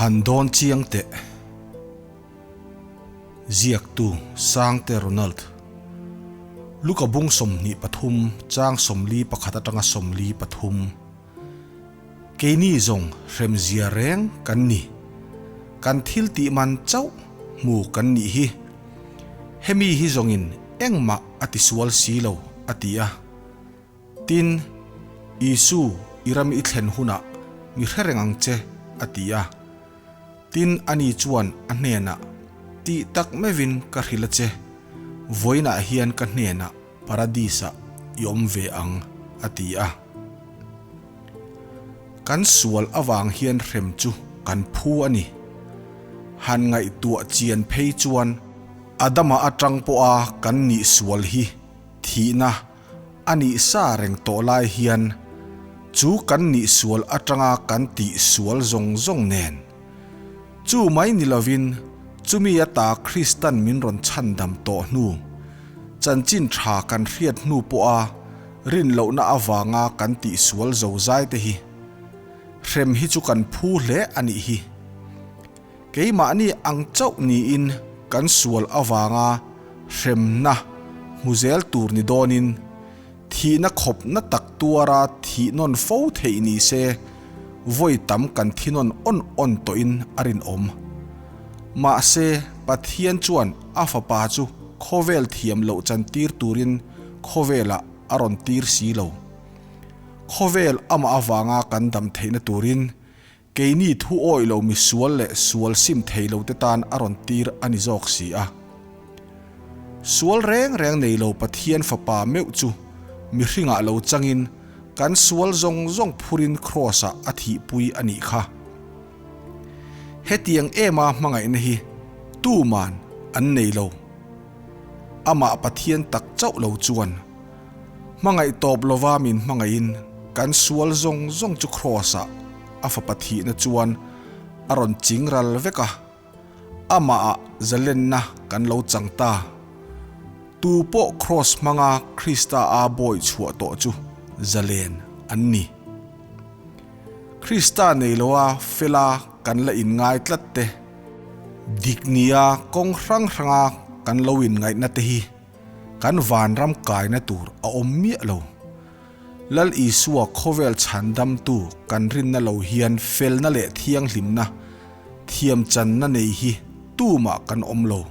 Han dawn chiang teh. Ziaktu Sangte Ronald. Luka bung 23 chang 41 atanga 43. Keini zawng hremzia reng kan ni. Kan thil tih man chauh hmu kan nih hi. Hemi hi zawngin engmah a tisual si lo, a ti a. Tin, Isu, i ram i thlen hunah mi hre reng ang che, a ti a. Tin, ani chuan a hnenah, Tih tak meuhin ka hrilh a che, vawiinah hian ka hnenah Paradis-ah i awm ve ang, a ti a. Kan sual avang hian hrem chu kan phu a ni. Han ngaihtuah chian phei chuan Adama atang pawha kan nih sual hi thihna a nih sa reng tawh lai hian chu kan nih sual atanga kan tih sual zawng zawng nen chu mai ni lovin chumi ata Kristan min rawn chhandam tawh hnu chanchin tha kan hriat hnu pawha rin lohna avanga kan tih sual zo zai te hi hrem hi chu kan phu hle a nih hi. Keimahni ang chauh niin kan sual avanga hremna hmu zel tur ni dawnin thihna khawpna tak tuara thih nawn fo theih ni se vawi tam kan thi nawn awn awn tawhin a rinawm. Mahse, Pathian chuan a Fapa chu khawvel thiam loh chantir turin khawvelah a rawn tir si lo. Khawvel amah avanga kan dam theihna turin Keini thu awih lo mi sual leh sual sim thei lo te tan a rawn tir a ni zawk si a. Sual reng reng nei lo Pathian Fapa meuh chu mihringah lo changin kan sual zawng zawng phurin Kraws-ah a thihpui a nih kha. Hetiang ema hmangaihna hi tuman an nei lo. Amah Pathian tak chauh lo chuan Hmangaih tawp lova min hmangaihin kan sual zawng zawng chu Kraws-ah a fapa thihna chuan a rawn ching ral vek a, amahah zalenna kan lo chang ta. Tu pawh Kraws hmanga Krista a bawi chhuah tawh chu zalen an ni. Krista nei loa fela kan la inngai tlat te, dik nia kawng hrang hranga kan lo inngaihna te hi Kan vanram kaina tur a awm miah lo. Lal Isua khawvel chhandamtu kan rinna lo hian felna leh thianghlimna, thiamchanna nei hi tumah kan awm lo.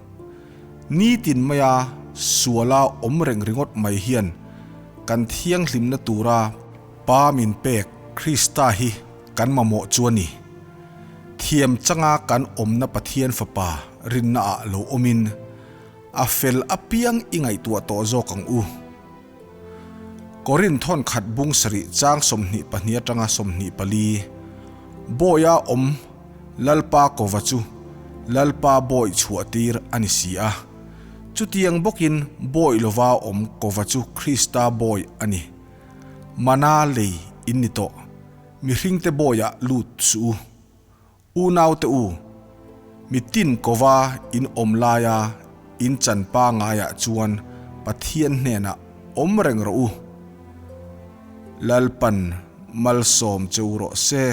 Nitin maia suala awm reng ringawt mai hian kan thianghlimna tura Pa min pek Krista hi kan mamawh chu a ni. Thiam changa kan awmna Pathian Fapa rinnaah lo awmin, A fel apiang i ngaihtuah tawh zawk ang u. Korin thawn khat bung sarih chang 24 atanga 24, Bawia awm Lalpa kova chu Lalpa bawi chhuah tir a ni si a. Chutiang bawkin bawi lova awm kova chu Krista bawi a ni. Mana lei in ni tawh. Mihringte bawiah lut suh u. Unaute u, mitin kova in awm laia in chan pangaiah chuan Pathian hnenah awm reng rawh u. Lalpan malsawm che u rawh se.